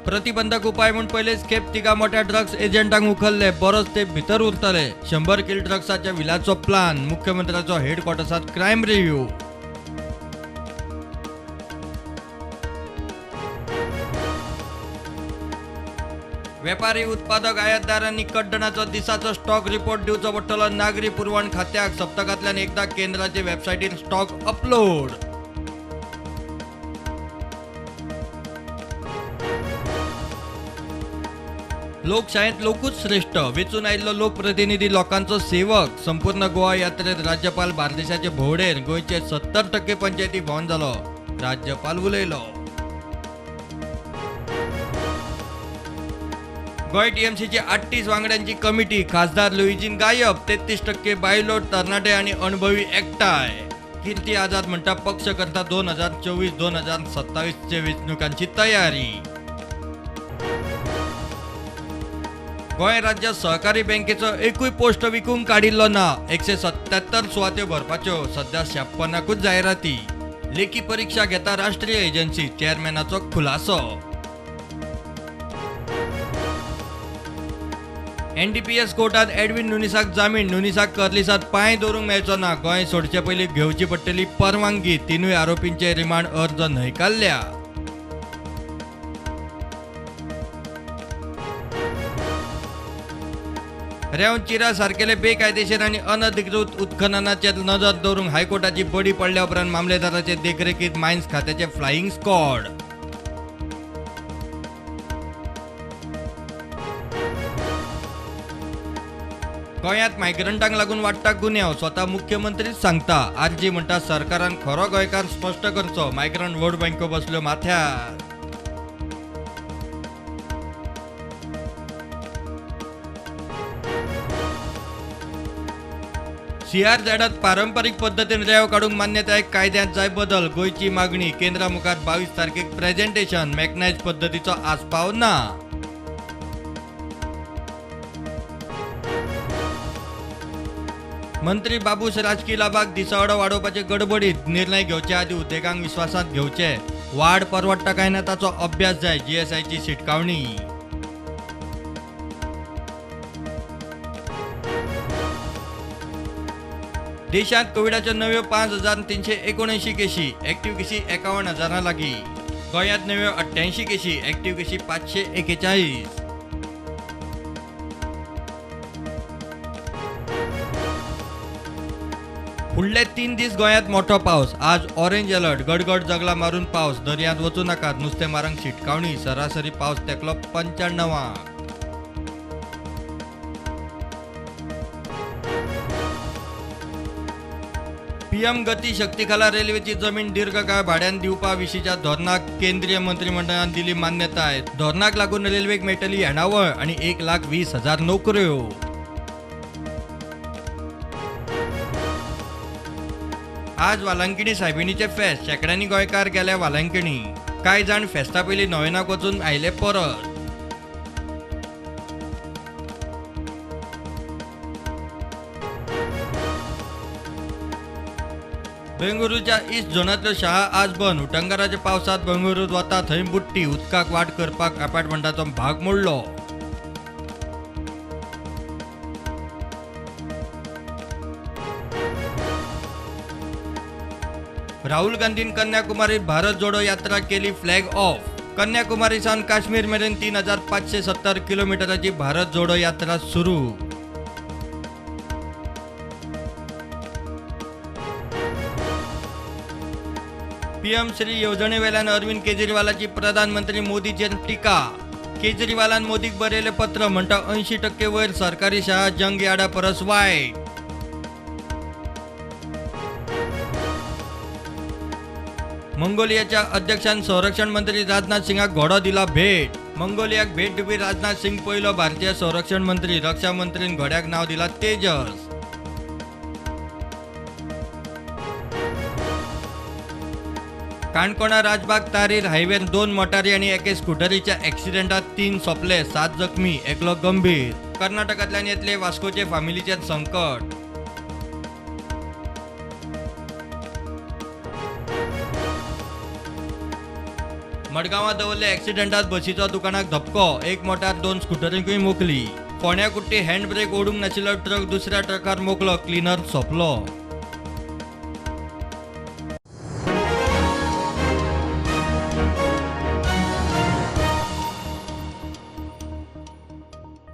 प्रतिबंधक उपाय म्हूण पयलेच खेप तिगा मोठ्या ड्रग्स एजंटांक उखल्ले, बरोच तेंप भितर उरतले। 100 किल ड्रग्साच्या विलाचो प्लान, मुख्यमंत्र्याचो हेडक्वॉर्टर्सांत क्रायम रिव्ह्यू। वेपारी उत्पादक आयातदारांनी कड्डणाचो दिसाचो स्टॉक रिपोर्ट दिवचो पडटलो नागरी पुरवण खात्याक। सप्तकांतल्यान एकदा केंद्राचे वेबसायटीर स्टॉक अपलोड। लोकशायेंत लोकूच श्रेष्ठ, वेंचून आयिल्लो लोकप्रतिनिधी लोकांचो सेवक। संपूर्ण गोवा यात्रेत राज्यपाल बार्देशाचे भोंवडेर गोंयचे 70% पंचायती भोंवन जालो, राज्यपाल उलयलो। गोंय टीएमसीची 38 वांगड्यांची कमिटी, खासदार लुईजीन गायब, 33% बायलो, तरणाटे आनी अणभवी एकठांय। कीर्ती आझाद म्हणटा पक्ष करता 2024-2027 चे वेंचणुकांची तयारी। गोंय राज्य सहकारी बँकेचो एकूय पोस्ट विकूंक काडिल्लो ना, 177 सुवात्यो भरपाच्यो, सध्या 56कूच जायराती। लेखी परीक्षा घेता राष्ट्रीय एजन्सी, चेअरमॅनाचो खुलासो। एनडीपीएस कोर्टात एडविन नुनीसाक जामीन, नुनीसाक कर्लिसात पांय दवरूंक मेळचो ना, गोंय सोडचे पयलीं घेवची पडटली परवानगी। तिनूय आरोपींचे रिमांड अर्ज न्हयकारल्या। रेंव चिरा सारकेले बेकायदेशीर आनी अनधिकृत उत्खननाचेर नजर दवरूंक हायकोर्टाची बडी पडल्या उपरांत मामलेदाराचे देखरेखीत मायन्स खात्याचे फ्लायिंग स्क्वॉड। गोंयांत मायग्रंटांक लागून वाडटा गुन्यांव, स्वता मुख्यमंत्रीच सांगता। आरजी म्हणटा सरकारान खरो गोंयकार स्पश्ट करचो, मायग्रंट वोट बँको बसल्यो माथ्यार। सीआरझेडात पारंपरीक पद्दतीन रेंव काडूंक मान्यताय, कायद्यांत जाय बदल, गोंयची मागणी। केंद्रा मुखार 22 तारखेक प्रेझेंटेशन, मॅकनायज पद्दतीचो आस्पाव ना। मंत्री बाबूश राजकी लाभाक दिसावडो वाडोवपाचे गडबडीत, निर्णय घेवचे आदी उद्देगांक विस्वासांत घेवचे, वाड परवडटा काय ना ताचो अभ्यास जाय, जीएसआयची शिटकावणी। देशांत कोविडाच्यो नव्यो 5379 केशी, एक्टिव्ह केशी 51,000 लागीं। गोंयांत नव्यो 88 केशी, एक्टिव्ह केशी 541। फुडले 3 दीस गोंयांत मोठो पावस, आज ऑरेंज अलर्ट, गडगड जगला मारून पावस, दर्यांत वचूं नाकात, नुस्तेमारांक शिटकावणी। सरासरी पावस तेंकलो 95. पीएम गती शक्ती खाला रेल्वेची जमीन दीर्घकाळ भाड्यान दिवपा विशींच्या धोरणाक केंद्रीय मंत्रिमंडळान दिली मान्यताय। धोरणाक लागून रेल्वेक मेळटली येणावळ आनी 1,20,000 नोकऱ्यो। आज वालांकिणी सायबिणीचे फेस्त, शेंकड्यांनी गोंयकार गेले वालांकिणी, कांय जाण फेस्ता पयलीं नोवेनाक वचून आयले परत। बेंगळुरूच्या ईस्ट झोनांतल्यो शाळा आज बंद, उटंगाराच्या पावसांत बेंगळुरूंत वता थंय बुडटी, उदकाक वाट करपाक अपार्टमेंटाचो भाग मोडलो। राहुल गांधीन कन्याकुमारीत भारत जोडो यात्रा केली फ्लॅग ऑफ, कन्याकुमारी सावन काश्मीर मेरेन 3570 किलोमिटराची भारत जोडो यात्रा सुरू। पीएम श्री येवजणेवेल्यान अरविंद केजरीवालाची प्रधानमंत्री मोदीचेर टिका, केजरीवालान मोदीक बरयलें पत्र, म्हणटा 80% वयर सरकारी शाळा जंग यार्डा परस वायट। मंगोलियाच्या अध्यक्षान संरक्षण मंत्री राजनाथ सिंगाक घोडो दिला भेट, मंगोलियाक भेट दिवपी राजनाथ सिंग पयलो भारतीय संरक्षण मंत्री, रक्षा मंत्रीन घोड्याक नांव दिला तेजस। काणकोणा राजबाग तारीर हायवेर 2 मोटारी आनी एके स्कुटरीच्या एक्सिडेंटात 3 सोंपले, 7 जखमी, एकलो गंभीर। कर्नाटकांतल्यान येतले वास्कोचे फामिलीचेर संकट। मडगांवां दवरले एक्सिडेंटात बसीचो दुकानाक धपको, एक मोटार 2 स्कुटरींकूय मोखली. फोंड्या कुट्टी हँड ब्रेक ओडूंक नाशिल्लो ट्रक दुसऱ्या ट्रकार मोखलो, क्लिनर सोंपलो.